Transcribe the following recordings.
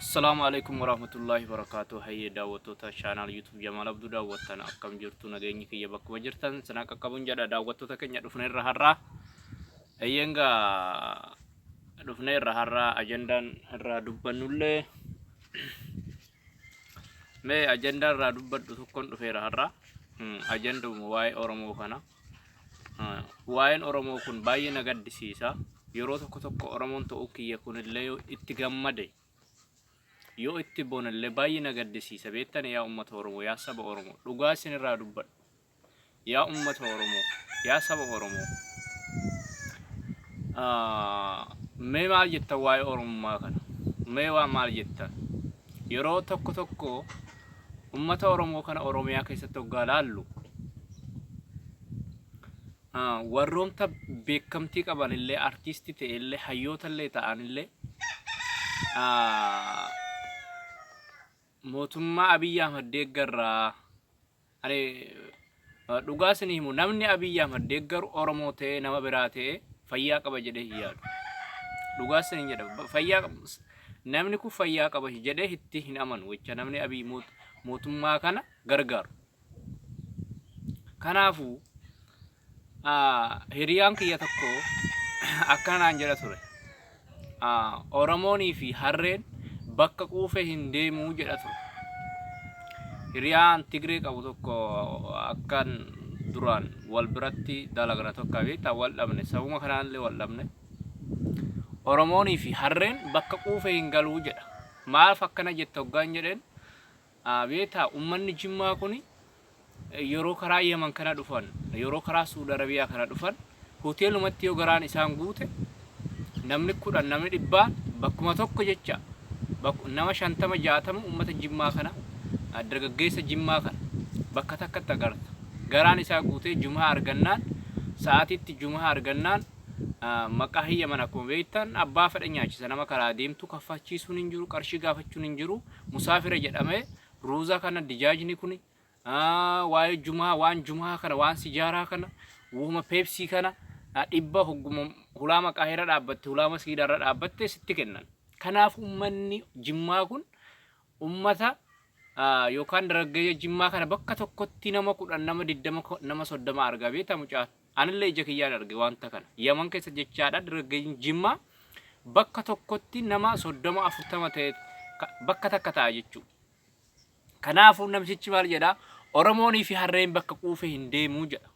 Assalaamu alaikum warahmatullahi wabarakatuh. Hayyee daawwattoota chaanaal YouTube Jamaal Abduu daawwattan akkam jirtu nageenyi kiyya bakkuma jirtan sana qaqqabuun jedha daawwattoota keenya dhufne irra har'aa. Hayyeen gaa dhufne irra har'aa ajandaan irraa dubbannullee mee ajandaa irraa dubbadhu tokkoon dhufeera har'aa. Ajanduma waa'ee Oromoo kana. Waa'een Oromoo kun baay'ee na gaddisiisa. Yeroo tokko tokko Oromoon ta'uu kiyya kunillee yoo itti gammade yoo itti boonellee baay'ee na gaddisiisa. Beektani yaa uummata Oromoo, yaa saba Oromoo, dhugaa isinirraa dubbadhu. Yaa uummata Oromoo, yaa saba Oromoo. Mee maal jettan waa'ee Oromummaa kana? Mee waa maal jettan? Yeroo tokko tokko Ummata Oromoo kana Oromiyaa keessatti hoggaa laallu warroomta beekamtii qaban illee artiistii ta'e illee hayyoota illee ta'an illee mootummaa Abiyyi Ahmad deeggarraa ani dhugaa isin himu namni Abiyyi Ahmad deeggaru Oromoo ta'ee nama biraa ta'ee fayyaa qaba jedhee hin yaadu. Dhugaa isin jedha fayyaa namni kun fayyaa qaba jedhee itti hin amanu jecha namni Abiy mootummaa kana gargaaru. Kanaafuu hiriyaan kiyya tokko akkana naan jedha ture. Oromoonii fi harreen bakka quufe hin deemuu jedha ture. Hiriyaan Tigree qabu tokko akkan duraan wal biratti dalagna tokko beektaa wal dhabne sabuma kanaallee wal dhabne. Oromoonii fi harreen bakka quufe hin galuu jedha. Maaf akkana jetta hoggaan jedheen beektaa ummanni Jimmaa kuni yeroo karaa Yaman kana dhufan, yeroo karaa Suudi Arabiyaa kana dhufan hoteelumatti yoo garaan isaan guute namni 10 namni dhibbaan bakkuma tokko jecha nama 50 60 ummata Jimmaa kana dargaggeessa Jimmaa kana bakka takkatti agarta. Garaan isaa guutee jumaa argannaan sa'aatiitti jumaa argannaan maqaa hiyyaman akkuma beektan abbaa fedhe nyaachisa nama karaa deemtu kaffachiisuun hin jiru qarshii gaafachuun hin jiru musaafira jedhamee ruuza kana dijaajni kuni waa'ee jumaa waan jumaa kana waan sijaaraa kana wuhuma peepsii kana dhibba hogguma hulaa maqaahira dhaabbatte hulaa masgiidarra dhaabbatte sitti kennan. Kanaaf ummanni Jimmaa kun ummata yookaan dargaggeessa Jimmaa kana bakka tokkotti nama 10 nama 20 nama 30 argaa beektaa mucaan. Anillee ija kiyyaan arge wanta kana. Yaman keessa jechaadha dargaggeessi Jimmaa bakka tokkotti nama 30 40 ta'e bakka takka ta'a jechuudha. Kanaafuu namtichi maal jedha? Oromoonii fi harreen bakka quufe hin deemuu jedha.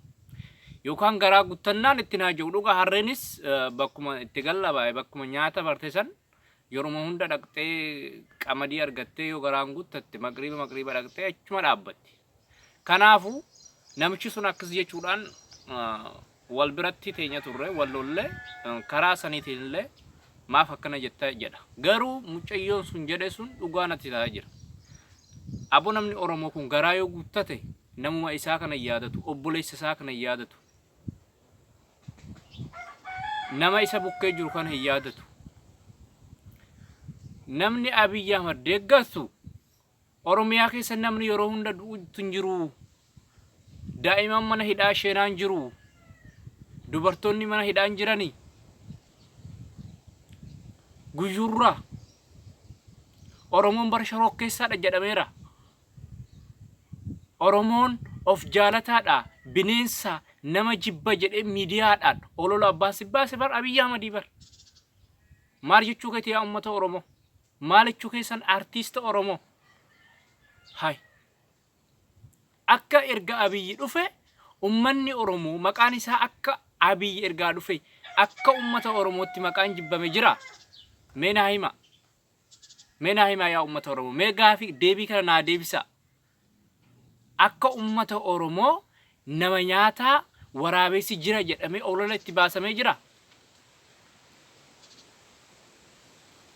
Yookaan garaa guttannaan itti naa jiru dhugaa harreenis bakkuma itti gallabaa'e bakkuma nyaata barte san yeruma hunda dhaqxee qamadii argattee yoo garaan guttatte maqriiba maqriiba dhaqxee achuma dhaabbatti. Kanaafuu namichi sun akkas jechuudhaan wal biratti teenya turre wal lolle karaa saniitiin illee maaf akkana jetta jedha. Garuu mucayyoon sun jedhe sun dhugaa natti ta'aa jira. Abo namni Oromoo kun garaa yoo guuttate namuma isaa kana hin yaadatu, obboleessa isaa kana hin yaadatu. Nama isa bukkee jiru kana hin yaadatu. Namni Abiy Ahmad deeggartu Oromiyaa keessa namni yeroo hunda du'uutu hin jiru. Daa'iman mana hidhaa sheenaan jiru. Dubartoonni mana hidhaan jirani. Guyyuurraa. Oromoon bara shorokkeessaadha jedhameera. Oromoon of jaalataadha. Bineensa nama jibba jedhee miidiyaadhaan olola abbaan si baase bar Abiyyi Ahmadii bar. Maal jechuu keeti yaa uummata Oromoo? Maal jechuu keessan artiista Oromoo? Hay. Akka erga Abiyyi dhufe ummanni Oromoo maqaan isaa akka Abiyyi ergaa dhufe akka ummata Oromootti maqaan jibbame jira? Mee naa hima. Mee naa himaa yaa ummata Oromoo. Mee gaafii deebii kana naa deebisaa. Akka ummata Oromoo nama nyaataa waraabessi jira jedhamee olola itti baasamee jira?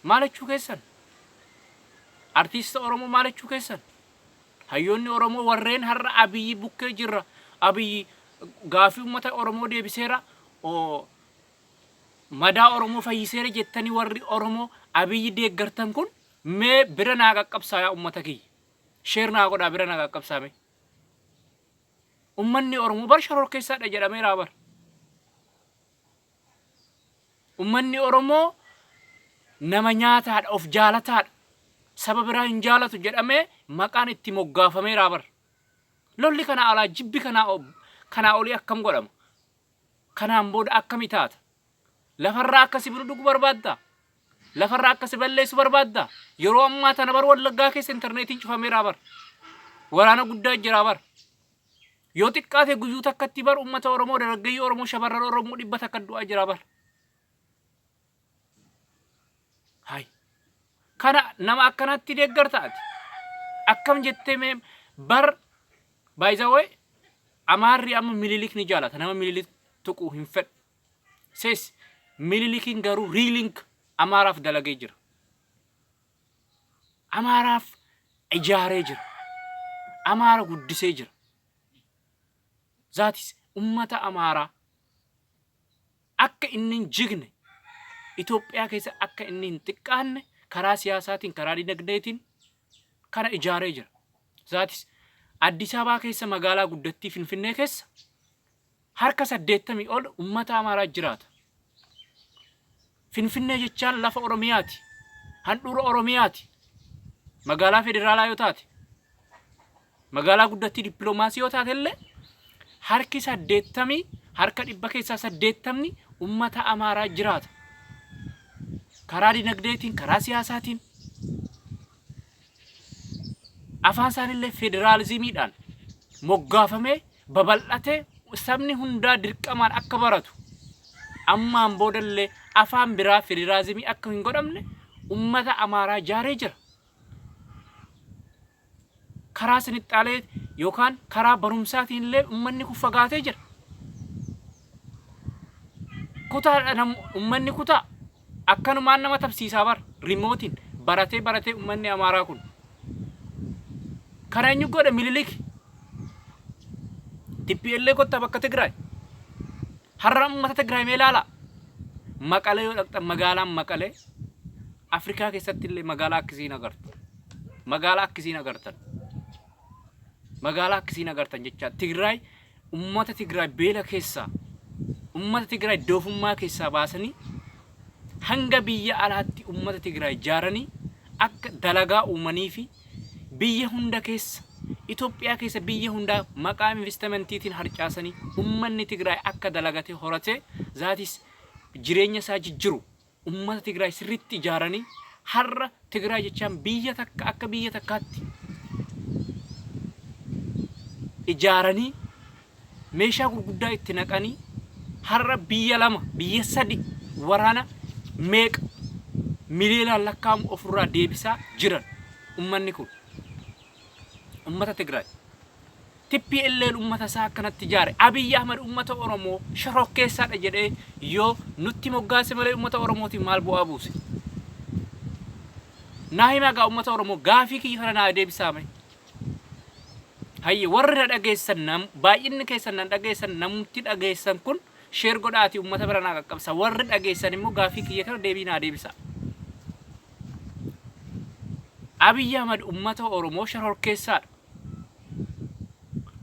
Maal jechuu keessan? Artiista Oromoo maal jechuu keessan? Hayyoonni Oromoo warreen har'a Abiyyi bukkee jirra. Abiyyi gaafii ummata Oromoo deebiseera. Madaa Oromoo fayyiseera jettanii warri Oromoo Abiyyi deeggartan kun mee bira naa qaqqabsaa yaa ummata kiyya. Share naa godhaa bira naa qaqqabsaa mee. Ummanni Oromoo bar shororkeessaadha jedhameeraa bar. Ummanni Oromoo nama nyaataadha, of jaalataadha. Saba biraa hin jaalatu jedhamee maqaan itti moggaafameeraa bar. Lolli kanaa alaa jibbi kanaa olii akkam godhama? Kanaan booda akkami taata? Lafarraa akka si dhugu barbaaddaa? Lafarraa akka si balleessu barbaaddaa? Yeroo ammaa tana bar Wallaggaa keessa intarneetiin cufameeraa bar. Waraana guddaa jiraa bar. Yoo xiqqaate guyyuu takkatti bar uummata Oromoo, dargaggeeyyii Oromoo, shamarran Oromoo 100 du'aa jira bar. Hay. Kana nama akkanatti deeggarta ati. Akkam jettee mee bar, by the way, Amaarri amma Mililik ni jaalata. Nama Mililik tuquu hin fedhu. Sees Mililikiin garuu riilink Amaaraaf dalagee jira. Amaaraaf ijaaree jira. Amaara guddisee jira. Zaatis ummata Amaaraa akka inni hin jigne, Itoophiyaa keessa akka inni hin xiqqaanne karaa siyaasaatiin, karaa dinagdeetiin kana ijaaree jira. Zaatis Addis Ababaa keessa, magaalaa guddattii Finfinnee keessa harka 80 ol ummata Amaaraa jiraata. Finfinnee jechaan lafa Oromiyaati. Handhuura Oromiyaati. Magaalaa federaalaa yoo taate, magaalaa guddattii dippiloomaasii yoo taate illee, harki 80, harka 100 keessaa 80ni ummata Amaaraa jiraata. Karaa dinagdeetiin, karaa siyaasaatiin afaan isaaniillee federaalizimiidhaan moggaafamee babal'atee sabni hundaa dirqamaan akka baratu, ammaan boodallee afaan biraa federaalizimii akka hin godhamne ummata Amaaraa ijaaree jira. Karaa sinixxaalee yookaan karaa barumsaatiin illee ummanni kun fagaatee jira. Kutaadha ummanni, kutaa akkanumaan nama tabsiisaa bar rimootiin baratee baratee ummanni Amaaraa kun. Kana eenyu godhe? Mililik. TPLF kottaa bakka Tigraay. Har'a uummata Tigraay mee ilaalaa. Maqalee yoo dhaqxan, magaalaan Maqalee Afrikaa keessatti illee magaalaa akkasiin agartu. Magaalaa akkasiin agartan. Magaalaa akkasiin agartan jecha Tigraay, uummata Tigraay beela keessaa, uummata Tigraay doofummaa keessaa baasanii hanga biyya alaatti uummata Tigraay ijaaranii akka dalagaa uumanii fi biyya hunda keessa, Itoophiyaa keessa biyya hundaa maqaa investimentiitiin harcaasanii uummanni Tigraay akka dalagatee horatee zaatis jireenya isaa jijjiru uummata Tigraay sirriitti ijaaranii har'a Tigraay jechaan biyya takka akka biyya takkaatti ijaaranii meeshaa gurguddaa itti naqanii har'a biyya lama, biyya sadi waraana meeqa miliyoonaan lakkaa'amu ofirraa deebisaa jiran ummanni kun. Ummata Tigraay. TPLF ummata isaa akkanatti ijaare. Abiyyi Ahmad ummata Oromoo shorokkeessaadha jedhee yoo nutti moggaase malee ummata Oromootiif maal bu'aa buuse? Naa himaa gaa, ummata Oromoo, gaafii kiyya kana naa deebisaa mee. Hayye, warri na dhageessan, nam baay'inni keessan na dhageessan, namti dhageessan kun share godhaati ummata bira naa qaqqabsa. Warri dhageessan immoo gaafii kiyya kana deebii naa deebisa. Abiyyi Ahmad ummata Oromoo shororkeessaadha.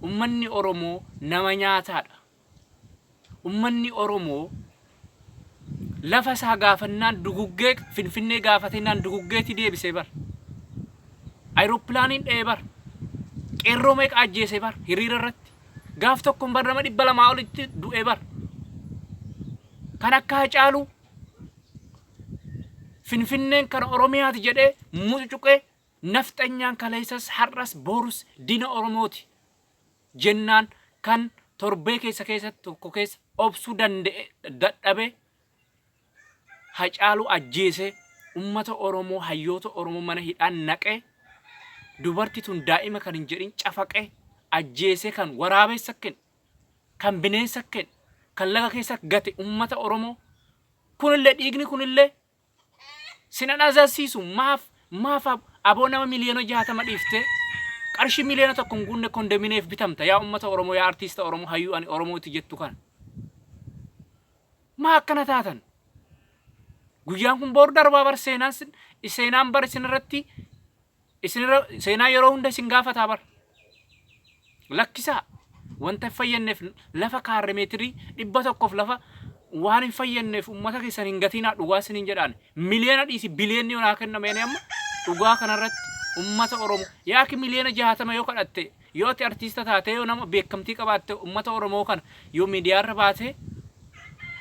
Ummanni Oromoo nama nyaataadha. Ummanni Oromoo lafa isaa gaafannaan duguggee, Finfinnee gaafatennaan duguggeetti deebisee bar. Ayiroopilaaniin dha'ee bar. Qeerroo meeqa ajjeesee bar hiriira irratti. Gaaf tokkoon bar nama 200 olitti du'ee bar. Kan akka Hacaaluu Finfinneen kan Oromiyaati jedhee mucucuqee, nafxanyaan kaleessas har'as borus dina Oromooti jennaan kan torbee keessa keessa tokko keessa obsuu danda'e dadhabee Hacaaluu ajjeesee, ummata Oromoo, hayyoota Oromoo mana hidhaan naqee, dubarti tun daa'ima kan hin jedhin cafaqee ajjeesee, kan waraabessa kenne, kan bineensa kenne, kan laga keessa gate ummata Oromoo kunillee, dhiigni kunillee sinan azasiisu. Maaf aboo nama miliyoona 60 dhiiftee qarshii miliyoona 1 hin guunne kondominiyeef bitamta? Yaa ummata Oromoo, yaa artiista Oromoo, hayyuu ani Oromooti jettu kana, maa akkana taatan? Guyyaan kun boru darbaa bar. Seenaan bar isinirratti isinirra seenaa yeroo hunda isin gaafataa bar. Lakkisaa, wanta hin fayyadneef lafa kaarre meetirii 100f lafa waan hin fayyadneef ummata keessan hin gatinaa. Dhugaa isiniin jedhaan, miliyoona dhiisi, biliyoonni yoo naa kenname, ani amma Dhugaa kanarratti ummata Oromoo yaaki miliyoona 60 yoo kadhatte, yoo ati artiista taate, yoo nama beekamtii qabaatte, ummata Oromoo kana yoo miidiyaarra baate,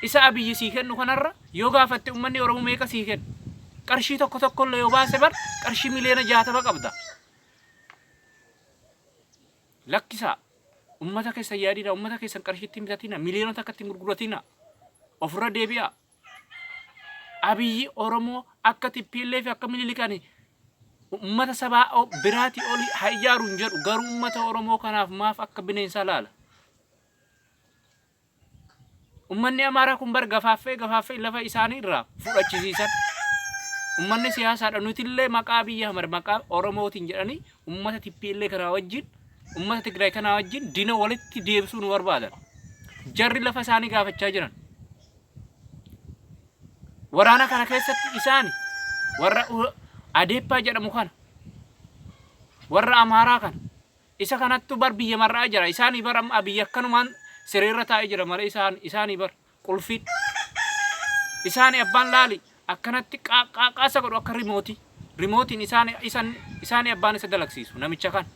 isa Abiyyi sii kennu kanarra yoo gaafatte, ummanni Oromoo meeqa sii kennu? Qarshii tokko tokkollee yoo baase bar qarshii miliyoona 60 qabda. Lakkisaa, ummata keessan yaadina, ummata keessan qarshiitti hin bitatina, miliyoonota akkatti hin gurguratina. Ofirra deebi'a. Abiyyi Oromoo akka TPLF fi akka Minilikaan ummata sabaa biraatii oli haa ijaaru hin jedhu, garuu ummata Oromoo kanaaf maaf akka bineensaa laala? Ummanni Amaaraa kun bar gafaaffee gafaaffee lafa isaanii irraa fudhachisiisan. Ummanni siyaasaadha, nutillee maqaa Abiyyi Ahmad, maqaa Oromootiin jedhanii ummata TPLF kanaa wajjin, ummata Tigraay kanaa wajjin dina walitti deebisuu nu barbaadan. Jarri lafa isaanii gaafachaa jiran. Waraana kana keessatti isaani warra Adeeppaa jedhamu kana, warra Amaaraa kana, isa kanattu bar biyya mar'aa jira. Isaanii bar amma Abiyyi akkanumaan sireerra taa'ee jira malee isaanii bar qulfiin. Isaanii abbaan laali akkanatti qaaqaasa godhu akka rimootii. Rimootiin isaanii abbaan isa dalagsiisu namicha kana.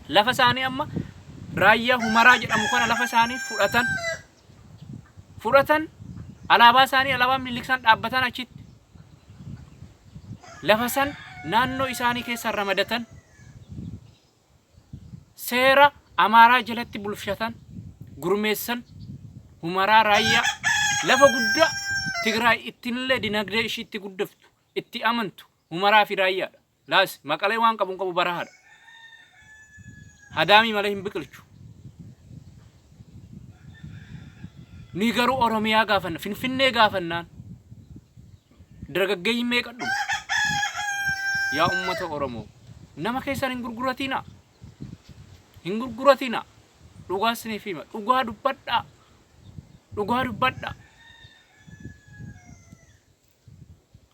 Lafa isaanii amma Raayyaa Humaraa jedhamu kana lafa isaanii fudhatan. Fudhatan, alaabaa isaanii, alaabaa Minilik san dhaabbatan achitti. Lafa san naannoo isaanii keessa ramadatan. Seera Amaaraa jalatti bulfshatan, gurmeessan, Humaraa Raayyaa lafa guddaa Tigraay ittinillee dinagdee ishii itti guddiftu, itti amantu Humaraa fi Raayyaadha. Laas Maqalee waan qabu hin qabu, barahaadha. Hadaamii malee hin biqilchu. Nuyi garuu Oromiyaa gaafanna, Finfinnee gaafannaan dargaggeeyyiin meeqa dhumu? Yaa ummata Oromoo, nama keessan hin gurguratinaa. Hin gurguratinaa. Dhugaa isiniif hima. Dhugaa dubbadhaa. Dhugaa dubbadhaa.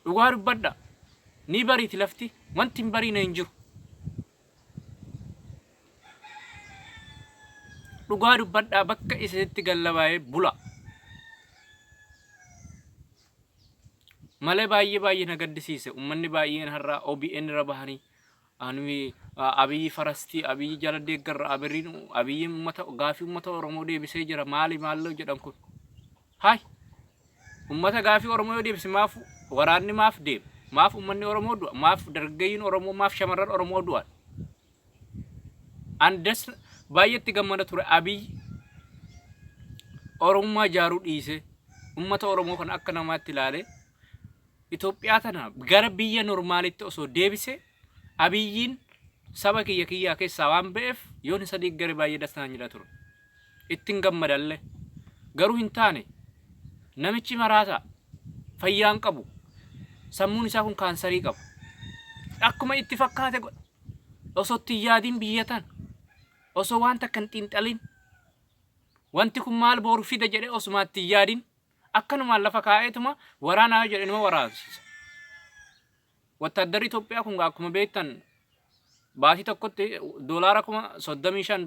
Dhugaa dubbadhaa. Ni bariiti lafti. Wanti hin bariine hin jiru. Dhugaa dubbadhaa, bakka isinitti gallabaa'ee bula. Malee baay'ee baay'ee na gaddisiise. Uummanni baay'een har'a OBN irra bahanii ani Abiyyi farastii, Abiyyi jala deeggarra, Abiyyiin Abiyyiin uummata gaafii uummata Oromoo deebisee jira, maali maalloo jedhan kun. Haay! Uummata gaafii Oromoo yoo deebise maaf waraanni maaf deema? Maaf uummanni Oromoo du'a? Maaf dargaggeeyyiin Oromoo, maaf shamarran Oromoo du'an? An das baay'eetti gammada ture Abiyyi Oromummaa ijaaruu dhiisee uummata Oromoo kana akka namaatti ilaalee Itoophiyaa tana gara biyya normaalitti osoo deebise, Abiyyiin saba kiyya kiyyaa keessaa waan ba'eef yoon isa deeggare baay'ee dastaan jedha ture. Ittiin gammadallee. Garuu hin taane. Namichi maraataa, fayyaan qabu. Sammuun isaa kun kaansarii qaba. Akkuma itti fakkaate godha. Osoo itti hin yaadiin biyya tana. Osoo waan takka hin xiinxalin. Wanti kun maal boru fida jedhee osuma itti hin yaadin. Akkanumaan lafa kaa'eetuma waraanaa jedhe numa waraansiisa. Wattaaddarri Itoophiyaa kun akkuma beektan baatii tokkotti doolaara 35,000.